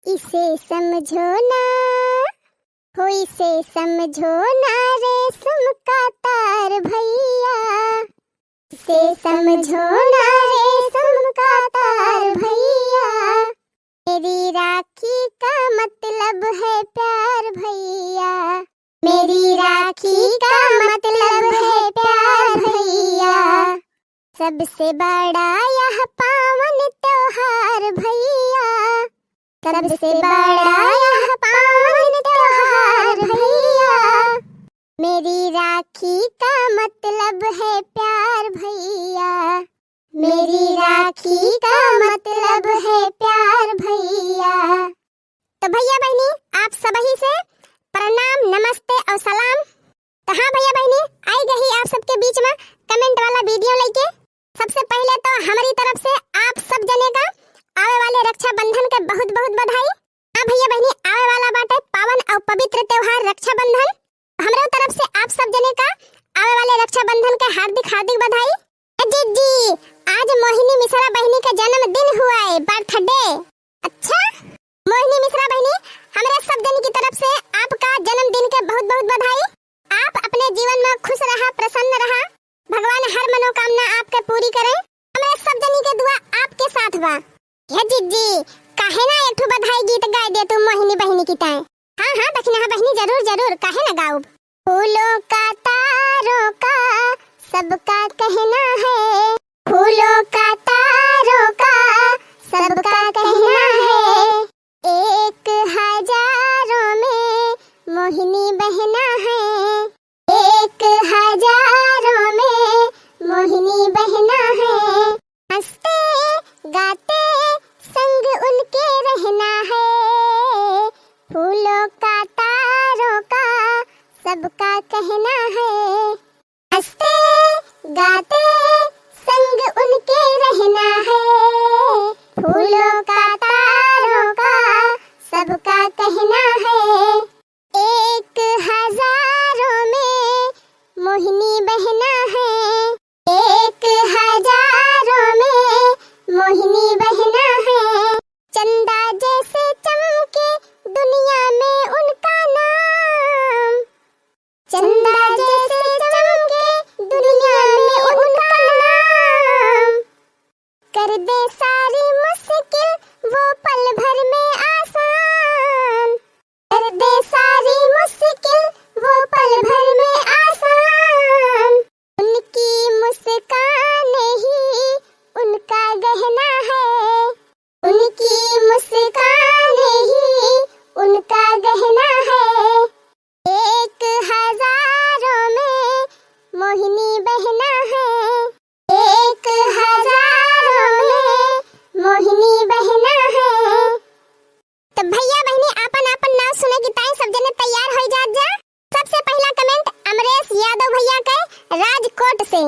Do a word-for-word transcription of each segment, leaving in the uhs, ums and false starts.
इसे समझो ना, हो इसे समझो ना रेशम का तार भैया, इसे समझो ना रेशम का तार भैया। मेरी राखी का मतलब है प्यार भैया, मेरी राखी का मतलब है प्यार भैया। सबसे बड़ा यह पावन त्योहार भैया, सबसे बड़ा यह पावन त्योहार भैया। मेरी राखी का मतलब है प्यार भैया, मेरी राखी का मतलब है प्यार भैया। तो भैया बहिनी, आप सबही से प्रणाम, नमस्ते और सलाम। तो हाँ भैया बहिनी, आई गई आप सबके बीच में comment वाला video लेके। सबसे पहले तो हमारी तरफ से आप सब जने का आवे वाले रक्षाबंधन के बहुत बहुत बधाई। हाँ भैया बहिनी, आवे वाला बाटे पावन और पवित्र त्योहार रक्षाबंधन। हमरे तरफ से आप सब जने का आवे वाले रक्षाबंधन के हार्दिक हार्दिक बधाई। ए जीजी, आज मोहिनी मिश्रा बहिनी का जन्मदिन हुआ है, birthday। अच्छा मोहिनी मिश्रा बहिनी, हमरे सब जन की तरफ से आपका जन्मदिन के बहुत बहुत बधाई। आप अपने जीवन में खुश रहा, प्रसन्न रहा, भगवान हर मनोकामना आपके पूरी करें। हमरे सब जनी के दुआ आपके साथ बा। हे जीजी, काहे ना एक ठो बधाई गीत गाय दे तू मोहिनी बहिनी की ताए? हाँ हाँ बहिना, हाँ बहिनी, जरूर जरूर, काहे ना गाउब। फूलों का तारों का सबका कहना है, फूलों का तारों का सबका कहना है, एक हजारों में मोहिनी बहना है, एक हजारों में मोहिनी बहना है। हंसते गाते संग उनके रहना है, फूलों का तारों का सबका कहना है। हंसते गाते संग उनके रहना है, फूलों का तारों का सबका कहना है। एक हजारों में मोहिनी बहना है, एक हजारों में मोहिनी बहना है। चंदा जैसे चमके दुनिया में उनका नाम, चंदा जैसे चमके दुनिया में उनका नाम। कर दे सारी मुश्किल वो पल भर में आसान, कर दे सारी मुश्किल वो पल भर में आसान। उनकी मुस्कान ही उनका गहना है, उनकी मुस्कान ही उनका गहना है। एक हजारों में मोहिनी बहना है, एक हजारों में मोहिनी बहना है। तो भैया बहिनी, आपन आपन नाव सुने की ताई सब जने तैयार हो जात जा। सबसे पहला comment अमरेश यादव भैया के राजकोट से।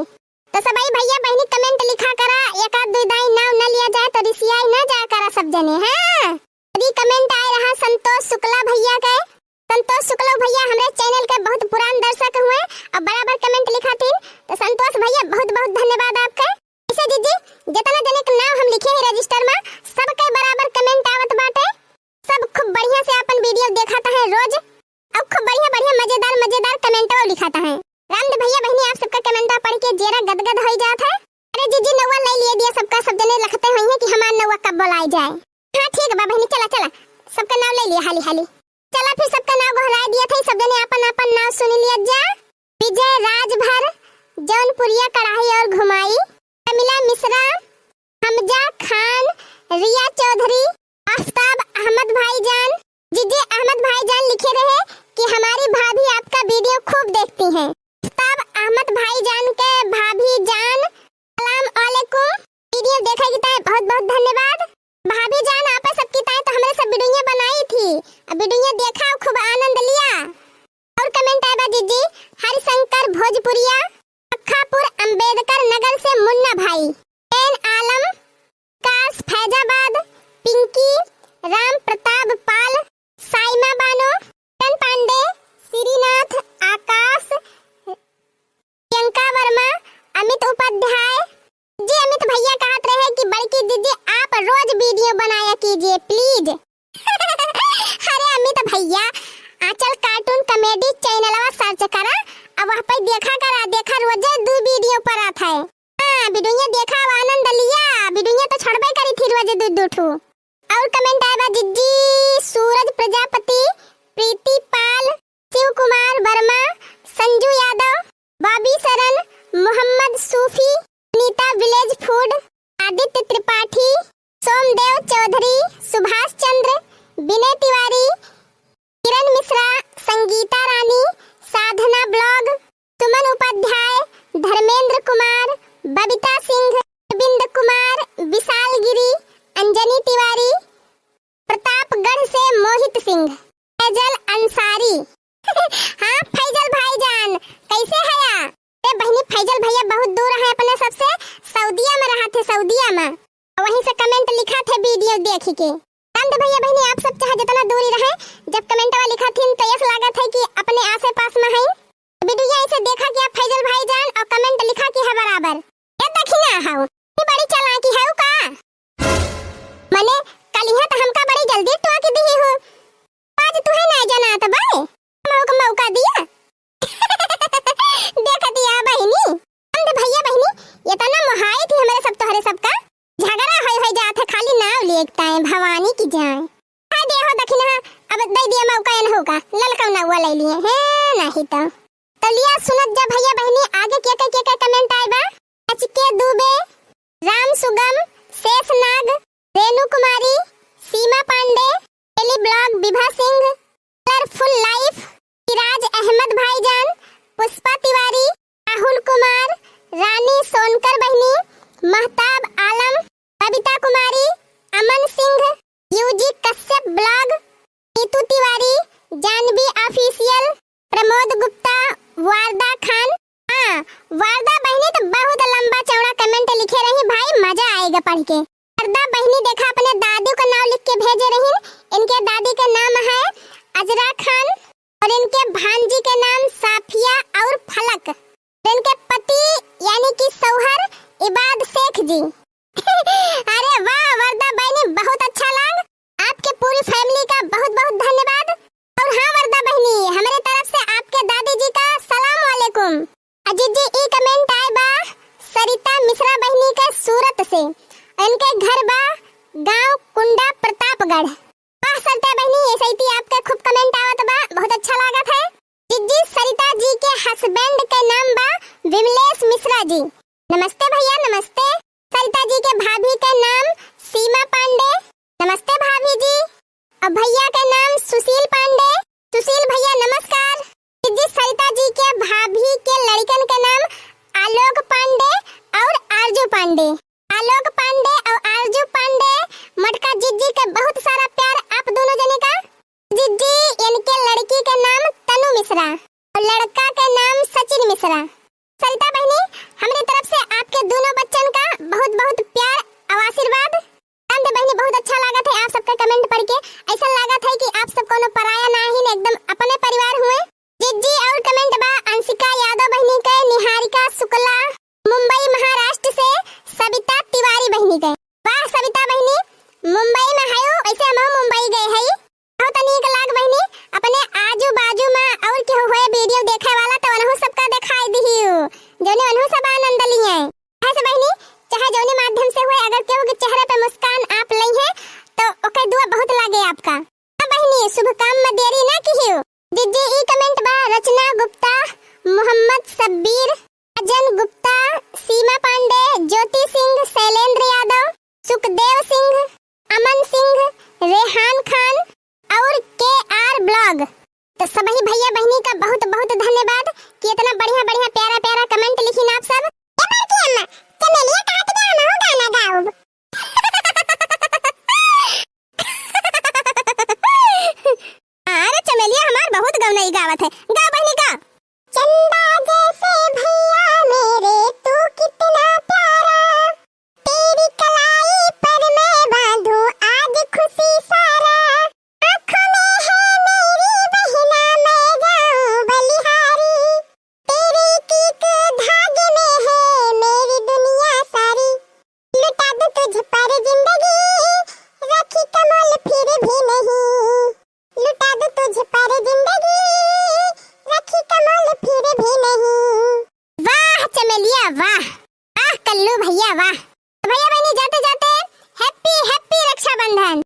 तो सबही भैया बहिनी comment लिखा करा, एक आध दुई दाई नाव न लिया जाए तो रिसियाई न जाया करा सब जने, हाँ। यदि comment आए रहा संतोष शुक्ला भैया के। संतोष शुक्ला भैया हमरे channel के बहुत पुरान दर्शक हुए और बराबर comment लिखा थीन, तो संतोष भैया बहुत बहुत धन्यवाद आपके। ऐसे जीजी, जितना जने के नाव हम लिखे हैं register में, सबके बराबर comment आवत बाटे। सब खूब बढ़िया से आपन video देखत हैं रोज, और खूब बढ़िया बढ़िया मजेदार मजेदार comment लिखत हैं। रामदेव भैया बहिनी, आप सबका comment पढ़ के जेरा गदगद हो जात है। अरे जीजी, नौवा ले लिए दिया सबका, सब जने लखते हुई हैं कि हमार नौवा कब बोलाई जाए। हाँ ठीक बा बहिनी, चला चला, सबका नाव ले लिया हाली हाली। चला फिर सबका नाव गोहराए दिया था, सब जने आपन आपन नाव सुन लिया जा। विजय राजभर, जौनपुरिया कढ़ाई और घुमाई, कमिला मिश्रा, हमजा खान, रिया चौधरी, आफताब अहमद भाईजान। जीजी अहमद भाईजान लिखे रहे कि हमारी भाभी आपका video खूब देखती हैं। आफताब अहमद भाईजान के भाभी जान, सलाम अलैकुम। Video देखे की ताई बहुत बहुत धन्यवाद। भाभी जान, आप सबकी ताई तो हमरे सब video बनाई थी, अब video देखा, खूब आनंद लिया। और comment आए बा जीजी, हरिशंकर भोजपुरिया, अक्खापुर अंबेडकर नगर से मुन्ना भाई, एन आलम, कास फैजाबाद, पिंकी, राम प्रताप पाल, साइमा बानो, किरण पांडे, श्रीनाथ, आकाश, प्रियंका वर्मा, अमित उपाध्याय। जी अमित भैया कहत रहे कि बड़की दीदी आप रोज video बनाया कीजिए please। भाई देखा करा, देखा रोजे दू video परात है। हाँ, video देखा, आनंद लिया, video तो छोड़बे करी थी रोजे दू दू ठू। और comment आए बा जिज्जी सूरज प्रजापति, प्रीति पाल, शिव कुमार वर्मा, संजू यादव, बॉबी शरण, मोहम्मद सूफी, नीता विलेज फूड, आदित्य त्रिपाठी, सोमदेव चौधरी, सुभाष चंद्र, विनय तिवारी, किरण मिश्रा, संगीता रानी, साधना blog, सुमन उपाध्याय, धर्मेंद्र कुमार, बबीता सिंह, अरविंद कुमार, विशाल गिरी, अंजनी तिवारी, प्रतापगढ़ से मोहित सिंह, फैजल अंसारी। हाँ फैजल भाईजान, कैसे हया? अरे बहिनी, फैजल भैया बहुत दूर है अपने सबसे, सऊदिया में रहा थे, सऊदिया में। वहीं से comment लिखा थे video देखी के। रामदेव भैया बहिनी, आप सब चाहे जितना दूरी रहे, जब commentवा लिखा थीन तो ऐसा लागत है कि अपने आसे पास में है। Video ऐसे देखा कि आप फैजल भाईजान और comment लिखा कि है बराबर। ये दखिना हऊ, ये बड़ी चालाकी हऊ का? मने कलिहा तो हमका बड़ी जल्दी टोक दी हो। आज तुहे ना जनात बाए, मौका, मौका दिया। देख दिया बहिनी, समझ भैया बहिनी, इतना मोहाई थी हमरे सब तोहरे सबका। झगड़ा होई होई जात है, खाली नाव लेकता है भवानी की जाए। हाय दे हो दखिना, अब दे दिया मौका एन होगा, ललका नौवा ले लिए हैं, नहीं तो। तो लिया सुनत जा भैया बहिनी, आगे के के के के comment आए बा। एच के दुबे, Ram Sugam, Shesh Nag, Renu Kumari, Seema Pandey, daily blog Vibha Singh, colourful life, Siraj Ahmed भाईजान, पुष्पा तिवारी, राहुल कुमार, रानी सोनकर बहिनी, महताब आलम, बबीता कुमारी, अमन सिंह, यूजी कश्यप blog, नीतू तिवारी, जानवी official, प्रमोद गुप्ता, वारदा खान। हाँ, वारदा बहिनी तो बहुत लंबा चौड़ा comment लिखे रही भाई, मजा आएगा पढ़ के। वारदा बहिनी देखा अपने दादी का नाम लिख के भेजे रही। इनके दादी का नाम है अजरा खान और इनके भांजी के नाम साफिया और फलक। इनके पति यानी कि सौहर इबाद शेख जी। अरे वाह वरदा बहिनी, बहुत अच्छा लाग। आपके पूरी family का बहुत बहुत धन्यवाद। और हाँ वरदा बहिनी, हमरे तरफ से आपके दादी जी का सलाम वालेकुम। अजीत जी, ई comment आए बा सरिता मिश्रा बहिनी के सूरत से। इनके घर बा गांव कुंडा प्रतापगढ़। वाह सरिता बहिनी, ऐसे ही आपके खूब comment आवत बा, बहुत अच्छा लागत है। जिज्जी सरिता जी के husband के नाम बा विमलेश मिश्रा जी। नमस्ते भैया, नमस्ते। सरिता जी के भाभी के नाम सीमा पांडे। नमस्ते भाभी जी। और भैया के नाम सुशील पांडे। सुशील भैया नमस्कार। जिज्जी सरिता जी के भाभी के लड़कन के नाम आलोक पांडे और आरजू पांडे। आलोक पांडे और आरजू पांडे, मोटका जिज्जी के बहुत सारा प्यार आप दोनों जने का। जिज्जी, इनके लड़की के नाम तनु मिश्रा और लड़का के नाम सचिन मिश्रा। सरिता बहिनी, हमरे तरफ से आपके दोनों बच्चन का बहुत बहुत प्यार और आशीर्वाद। रामदेव बहिनी, बहुत अच्छा लागत है आप सबका comment पढ़ के। ऐसा लागत है कि आप सब कोनो पराया ना ही, एकदम अपने परिवार हुए। जिज्जी और comment बा अंशिका यादव बहिनी के, निहारिका शुक्ला, मुंबई महाराष्ट्र से सविता तिवारी बहिनी के। वाह सविता बहिनी, मुंबई में हयो, वैसे हम मुंबई गए हई। बहुत नीक लाग बहिनी, अपने आजू बाजू में और केहू होए video देखे वाला तो उनहु सबका दिखाई दिहियो, जौने उनहु सब आनंद लिए। बस बहिनी, चाहे जौने माध्यम से होए, अगर केहू के चेहरे पे मुस्कान आप लई हैं तो ओके दुआ बहुत लागे आपका। हाँ बहिनी, शुभ काम में देरी ना किहियो। जिज्जी ई comment बा रचना गुप्ता, मोहम्मद शब्बीर, अजन गुप्ता, सीमा पांडे, ज्योति सिंह, शैलेंद्र यादव, सुखदेव सिंह, अमन सिंह, रेहान खान और के आर blog। तो सबही भैया बहिनी का बहुत बहुत धन्यवाद कि इतना बढ़िया बढ़िया प्यारा प्यारा comment लिखिन आप सब। ए बड़की अम्मा, चमेलिया कहत बा हमहू गाना गाउब। अरे चमेलिया हमार बहुत गवनई गावत है, गा बहिनी गा। चंदा जैसे भैया मेरे तू कितना प्यारा, तेरी कलाई पर मैं बांधूं आज खुशी सारा, आंखों में है मेरी बहना मैं जाऊं बलिहारी, तेरे एक एक धागे में है मेरी दुनिया सारी, लुटा दूं तुझ पर जिंदगी, रखी कमल फिर भी नहीं, लुटा दूं तुझ पर जिंदगी, वाह वाह। तो भैया बहिनी, जाते जाते happy happy रक्षाबंधन।